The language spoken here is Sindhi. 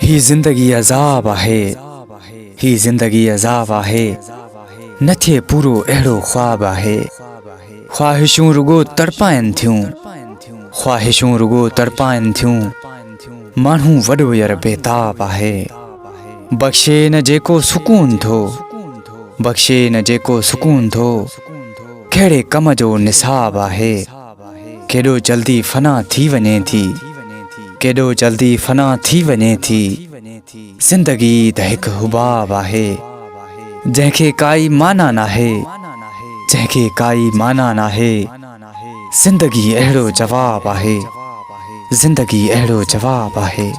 هي زندگي عذاب آهي، هي زندگي عذاب آهي، نه ٿئي پورو اهڙو خواب آهي. خواهشون رڳو تڙپائن ٿيون، خواهشون رڳو تڙپائن ٿيون، ماڻهو وڏو ير بيتاب آهي. بخشي نه جيڪو سڪون ٿو، بخشي نه جيڪو سڪون ٿو، ڪهڙي ڪم جو نصاب آهي. ڪيڏو جلدي فنا ٿي وڃي ٿي، ڪيڏو جلدي فنا ٿي وڃي ٿي، زندگي ته هڪ حباب آهي، جنهن کي ڪائي معنيٰ ناهي، جنهن کي ڪائي معنيٰ ناهي، زندگي اهڙو جواب آهي، زندگي اهڙو جواب آهي.